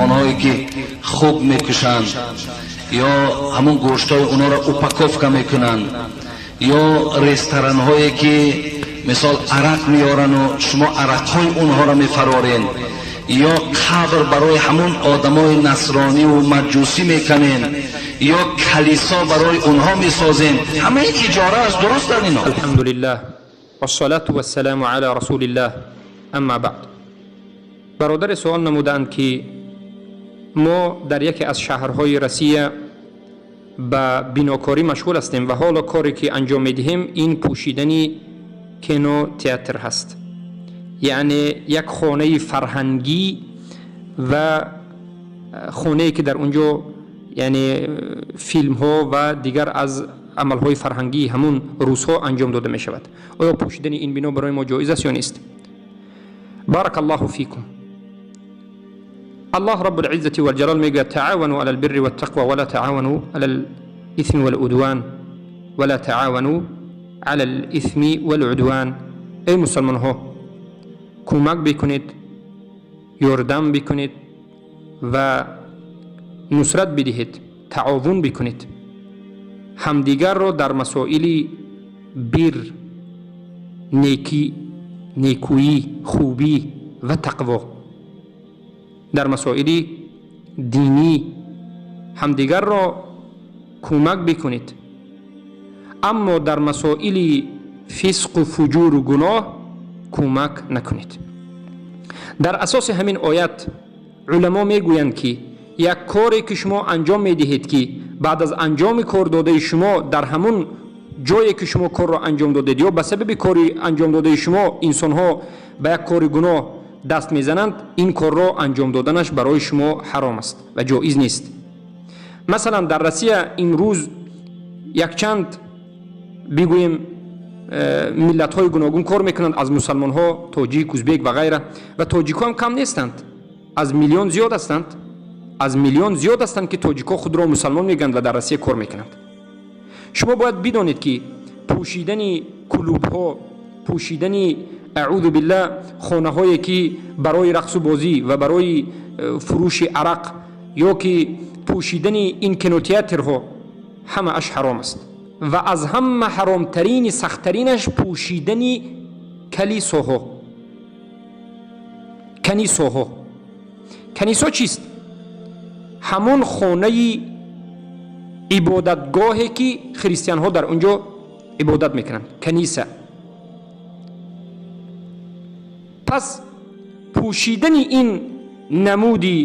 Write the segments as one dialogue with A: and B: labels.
A: Қассобхонаҳое ки хук мекушанд ё ҳамун гӯштҳои онҳоро упаковка мекунанд, ё ресторанҳое ки мисол арақ меёрану шумо арақҳои онҳоро мефарорен, ё қабр барои ҳамун одамои насрониву маҷусӣ меканен, ё калисо барои онҳо месозем, ҳамаи иҷора аст. Дуруст дар ино?
B: الحمد لله والصلاة والسلام على رسول الله أما بعد. Бародаре суол намуданд, ки мо дар яке аз шаҳрҳои Россия ба бинокорӣ машғул ҳастем ва ҳоло коре ки анҷом медиҳем, ин пӯшидани кинотеатр ҳаст, яъне як хонаи фарҳангӣ ва хонае ки дар он ҷо яъне филмҳо ва дигар аз амалҳои фарҳангии ҳамун рӯзҳо анҷом дода мешавад. Оё пӯшидани ин бино барои мо ҷоиз аст ё нест? بارك الله فيكم. الله رب العزة والجلال мегӯяд: تعاونوا على البر والتقوى ولا تعاونوا على الإثم والعدوان، ولا تعاونوا على الإثم والعدوان. Эй мусалмонҳо, кӯмак бикунед, ёрдам бикунед ва нусрат бидиҳед, таовун бикунед ҳамдигарро дар масоили бир, некӣ, некӯӣ, хубӣ ва тақво, дар масоили динӣ ҳамдигарро кӯмак бикунед, аммо дар масоили фисқу фуҷуру гуноҳ кӯмак накунед. Дар асоси ҳамин оят уламо мегӯянд, ки як коре ки шумо анҷом медиҳед, ки баъд аз анҷоми кор додаи шумо дар ҳамун ҷое ки шумо корро анҷом додед ё ба сабаби кори анҷом додаи шумо инсонҳо ба як кори гуноҳ даст мезананд, ин корро анҷом доданаш барои шумо ҳаром аст ва ҷоиз нест. Масалан, дар Россия имрӯз якчанд, бигӯем, миллатҳои гуногун кор мекунанд, аз мусалмонҳо тоҷик, узбек ва ғайра, ва тоҷикҳо ҳам кам нестанд, аз миллион зиёд ҳастанд, аз миллион зиёд ҳастанд, ки тоҷикҳо худро мусалмон мегӯянд ва дар Россия кор мекунанд. Шумо бояд бидонед, ки пӯшидани клубҳо, пӯшидани, أعوذ بالله, хонаҳое ки барои рақсу бозӣ ва барои фурӯши арақ ё ки пӯшидани ин кинотеатрҳо, ҳамааш ҳаром аст ва аз ҳама ҳаромтарини сахттаринаш пӯшидани калисоҳо, канисоҳо. Канисо чист? Ҳамон хонаи ибодатгоҳе ки христианҳо дар он ҷо ибодат мекунанд, каниса. Пас пӯшидани ин намуди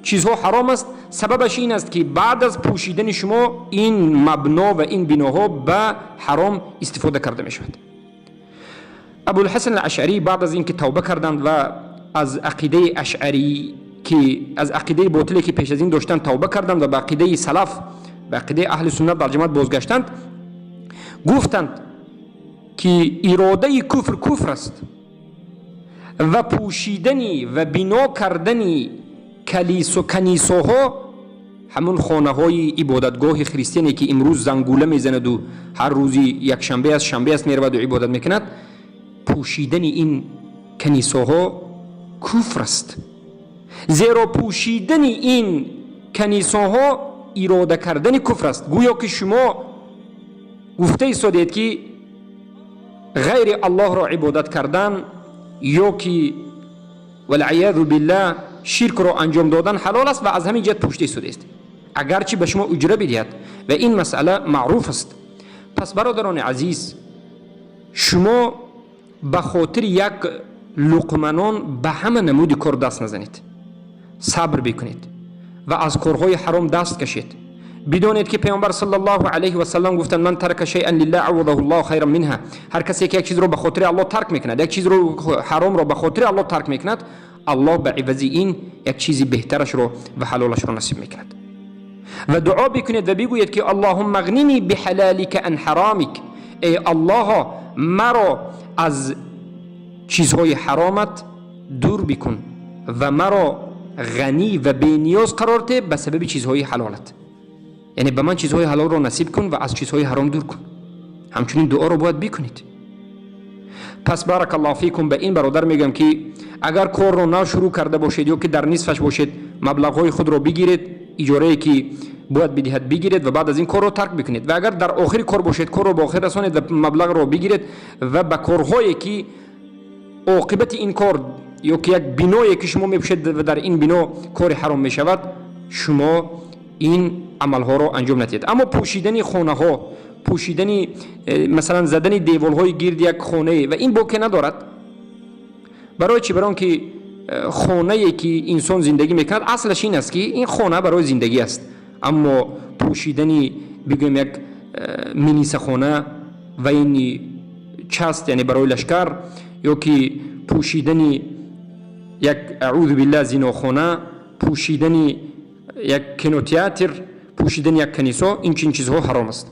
B: чизҳо ҳаром аст. Сабабаш ин аст, ки баъд аз пӯшидани шумо ин мабно ва ин биноҳо ба ҳаром истифода карда мешавад. Абулҳасан алашарӣ баъд аз ин ки тавба карданд ва аз ақидаи ашъарӣ, ки аз ақидаи ботиле ки пеш аз ин доштанд, тавба карданд ва ба ақидаи салаф, ба ақидаи аҳли суннат валҷамоат бозгаштанд, гуфтанд, ки иродаи куфр куфр аст ва пӯшидани ва бино кардани канисоҳо, ҳамун хонаҳои ибодатгоҳи христиане ки имрӯз зангула мезанаду ҳар рӯзи якшанбе аст, шанбе аст, мераваду ибодат мекунад, пӯшидани ин канисоҳо куфр аст, зеро пӯшидани ин канисоҳо ирода кардани куфр аст. Гӯё ки шумо гуфта истодед, ки ғайри Аллоҳро ибодат кардан ё ки, والعياذ بالله, ширкро анҷом додан ҳалол аст ва аз ҳамин ҷиҳат пӯшида истодааст, агарчи ба шумо уҷра бидиҳад. Ва ин масъала маъруф аст. Пас, бародарони азиз, шумо ба хотири як луқма нон ба ҳама намуди кор даст назанед, сабр бикунед ва аз корҳои ҳаром даст кашед. Бидонед, ки Паёмбар صلى الله عليه وسلم гуфтанд: من ترك شيئا لله عوضه الله خيرا منه. Ҳар касе ки як чизро ба хотири Аллоҳ тарк мекунад, як чизро ҳаромро ба хотири Аллоҳ тарк мекунад, Аллоҳ ба ивази ин як чизи беҳтарашро ва ҳалолашро насиб мекунад. Ва дуо бикунед ва бигӯед, ки اللهم اغنني بحلالك عن حرامك. Эй Аллоҳо, маро аз чизҳои ҳаромат дур бикун ва маро ғанӣ ва бениёз қарор де ба сабаби чизҳои ҳалолат, яъне ба ман чизҳои ҳалолро насиб кун ва аз чизҳои ҳаром дур кун. Ҳамчунин дуоро бояд бикунед. Пас, بارك الله فيكم, ба ин бародар мегӯям, ки агар корро нав шурӯъ карда бошед ё ки дар нисфаш бошед. Маблағҳои худро бигиред, иҷорае ки бояд бидиҳад, бигиред ва баъд аз ин корро тарк бикунед. Ва агар дар охири кор бошед, корро ба охир расонед ва маблағро бигиред ва ба корҳое ки оқибати ин кор ё ки як биное ки шумо мепӯшед ва дар ин бино кори ҳаром мешавад, шумо ин амалҳоро анҷом надиҳед. Аммо пӯшидани хонаҳо, пӯшидани масалан, задани деволҳои гирди як хонае, ва ин боке надорад. Барои чӣ? Барои он ки хонае ки инсон зиндагӣ мекунад, аслаш ин аст, ки ин хона барои зиндагӣ аст. Аммо пӯшидани, бигӯем, як милисахона ва ини часть, яъне барои лашкар, ё ки пӯшидани як, аъузу биллаҳ, зинохона, пӯшидани як кинотеатр, пӯшидани як канисо, ин чунин чизҳо ҳаром аст.